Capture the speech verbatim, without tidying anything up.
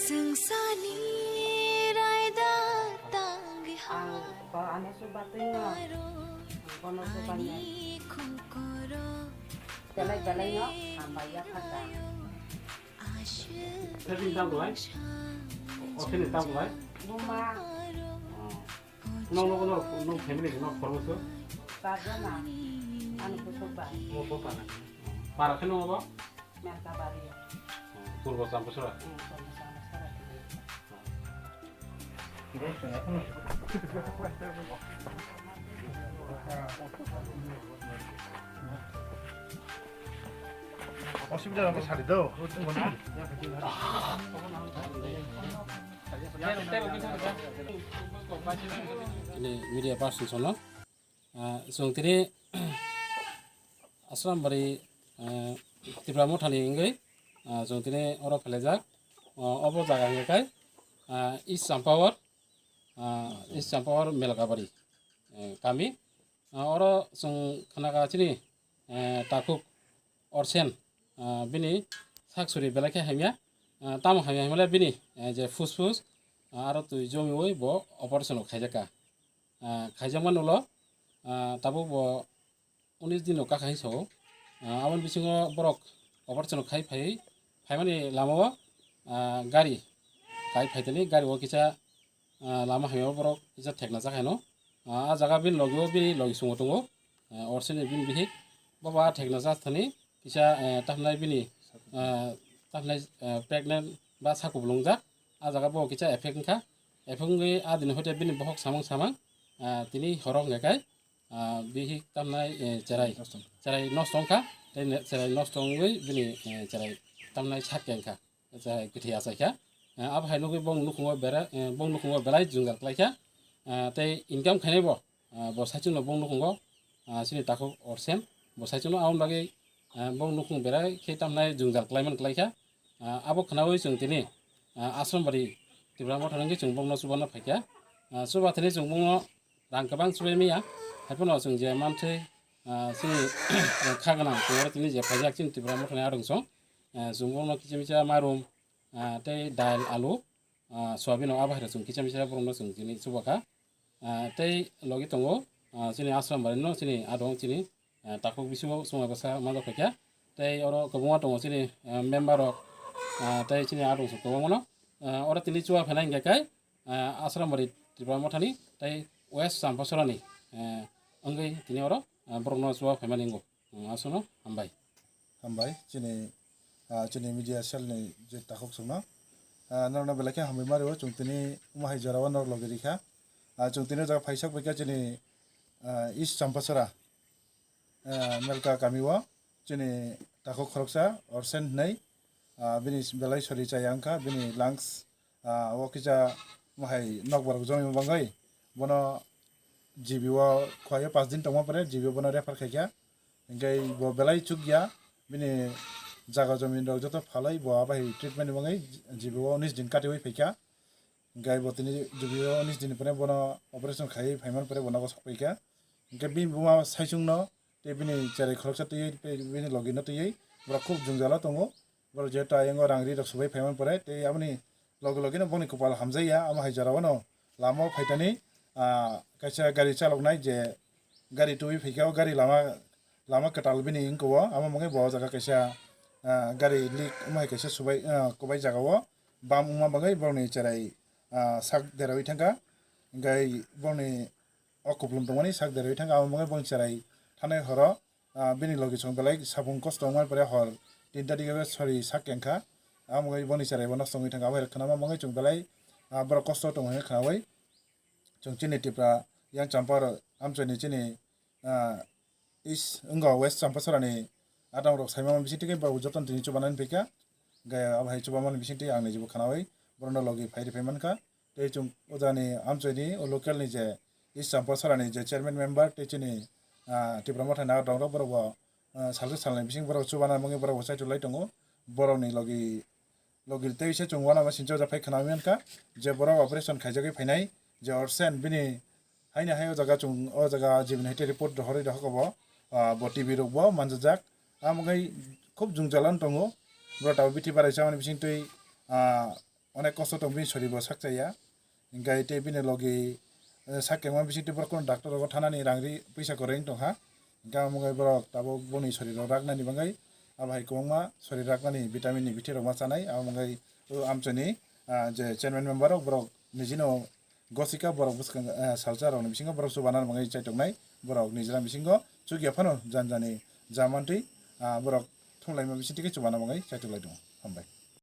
Tungsani raida tangwi Ang ko ano subatwi no. Ang kono subatwi. Ani khukoro Belai belai no hambai ya khata. Ashe Tebin tang lai. Oke ni tang lai. Buma. Nong nong nong nong family nong khoroksa. Sajana. Ano kusuk ba. Mo ko para. Para kheno ba. Merkabari. Purbo Champasora. Hmm, Purbo Champasora. অসুবিধা হবে, ছাড়ি দাও। Ini media person sono. Ah, chwng tini Asrambari, ah, Tipra Mothani wngwi, ah, chwng tini oro phailajak. Ah, obo jaga hwnkhe kai, ah, East Champaor, ah, East Champaor Melkabari, eh, kami. Ah, oro chwng khnakha chini, eh, takhuk Orsen, ah, bini sak suri belai khe hamya. Ah, tamo hamya hwnmale bini, eh, je phus phus, ah, aro twi jomiui bo operation rok khaijakha. Ah, khaijakmani ulo, ah, tabuk bo unis din rok kakha hinwi sao. Ah, aboni bisingo borok operation khai phai, phaimani lamao, ah, gari kai phaitani, gari o kisa, ah, lama hamya o borok kisa thekna chakhaino. Ah, a jaga bini logi o bini logi sungo tongo. Ah, Orseni bini bihik boba thekna chathani kisa, eh, tamhnai bini, ah, tamhnai, eh, pregnant ba sakublungjak. A jaga bo kisa effect wngkha. Effect wngwi a dini hoite bini bohok samang samang, ah, tini horo hwnkhe kai, ah, bihik tamnai, eh, cherai, cherai nosto wngkha, tei ne-, cherai nosto wngwi bini, eh, cherai tamnai sak kengkha, cherai kwthwi achaikha. Eh, abo hai nugwi bong nukhungo bera-, eh, bong nukhungo belai jwngjal klaikha. Ah, tei income khainai bo, ah, bo saichungno bong nukhungo, ah, chini takhuk Orsen, bo saichungno aboni bagwi, ah, bong nukhung berai khe tamnai jwngjal klaimani klaikha. Ah, abo khnaui chwng tini, ah, Asrambari Tipra Motha nungwi chwng bongno chubano phaikha. Ah, chuba thani chwng bongno rang kwbang chubai maya. Haiphano chwng je manthwi, ah, chini kha gwnang tongmani tini je phaijak chini Tipra Mothani adong song. Ah, chwng bongno kisa misa mairum, ah, tei dal, alu, ah, soyabin rok abo hai rok chwng kisa misa borokno chwng tini chubakha. Ah, tei logi tongo, ah, chini Asrambari no chini adong chini, ah, takhuk bisingo chwng bwsa manjak phaikha. Tei oro kwbangma tongo chini, ah, member rok, ah, tei chini adong song kwbangma no, ah, oro tini chuba phaina hingkhe kai, ah, Asrambari Tipra Mothani tei West Champasorani, ah, wngwi tini oro, ah, borokno chuba phaimani wngo. Aswkno hambai. Hambai, chini, ah, chini media cell ni je takhuk chwngno. Ah, norokno belai khe hambai ma rwo, chwng tini omo hai jora o norok logi rikha. Ah, chwng tini o jaga phaisa paikha chini, ah, East Champasora, ah, Melka kami o chini takhuk khoroksa Orsen hinwi, ah, bini belai sori chaya wngkha, bini lungs, ah, o kisa mohai nokbar jongwi bangwi bono G B o khuaio paanch din tongma pore G B o bono refer khaikha. Hinkhe bo belai chukya, bini jaga jomi rok joto phalai bo abai treatment ni bagwi G B o unis din katiui phaikha. Hinkhe bo tini G B o unis din ni pore bono operation khaiwi phaimani pore bo nogo sokpaikha. Hinkhe bini buma saichungno tei bini cherai khoroksa twiwi tei bini logino twiwi borok khub jwngjalo tongo. Borok je ta yango rang ri rok subai phaimani pore tei aboni loge loge no boni kopal hamjakya, amo hai jora o no lama o phaitani, ah, kaisa gari chaloknai je gari tubui phaikha, o gari lama, lama kwtal bini wngkha o, amo wngwi bo o jaga kaisa, ah, gari leak wngma hai kaisa subai, ah, kwbai jaga o bam wngma bagwi borokni cherai, ah, sak deraui thangkha, hwnkhe borokni o kupulung tongmani sak derwi thangkha, amo wngwi boni cherai thanai horo, ah, bini logi chwng belai sapung kosto wngmani pore hor tinta dige sori sak kengkha, amo wngwi boni cherai bo nosto wngwi thangkha, abo hai khe khwnama wngwi chwng belai, ah, borok kosto tongo hwnwi khwnaui chwng chini Tripura yang Champar amchoi ni chini, ah, East wngkha West Champasora ni adong rok saimano bisingtwi khe borok jotono tini chubanani phaikha. Hwnkhe abo hai chubamani bisingtwi ang nijibo khwnaui borokno logi phai rwphai mankha. Tei chwng o jagani amchoi ni o local ni je East Champasora ni je chairman member tei chini, ah, Tipra Motha ni adong rok borok bo, ah, salsa salnwi bising borok chubana mungwi borok bo chaitu lai tongo. Borok ni logi logi tei se chwng uanama sincha o japhai khwnaui mankha je borok operation khaijagwi phainai je Orsen bini haino hai o jaga chwng o jaga jibini hai report rohorwi rohorkha bo, ah, bo T V rok bo manjajak. Amo wngwi khub jwngjal ano tongo. Borok tabuk bithi barai chamani bisingtwi, ah, onek kosto tong bini sori bo sak chaya. Hingke tei bini logi, eh, sak kengma bising tei borok kono doctor rogo thanani rang ri puisa kwrwi wng tongkha. Hingke amo wngwi borok tabuk boni sori rok raknani bagwi abo hai kwbangma sori raknani vitamin ni bithi rok ma chanai. Amo wngwi o amchoni, ah, je chairman member rok borok nijino gosika borok bwskang, ah, salsa rokni bisingo borok chubanani bagwi chaituknai. Borok nijra bisingo chukya phano janjani jamantwi, ah, borok thumlaima bising twi khe chubana bagwi chaituk lai tongo. Hambai.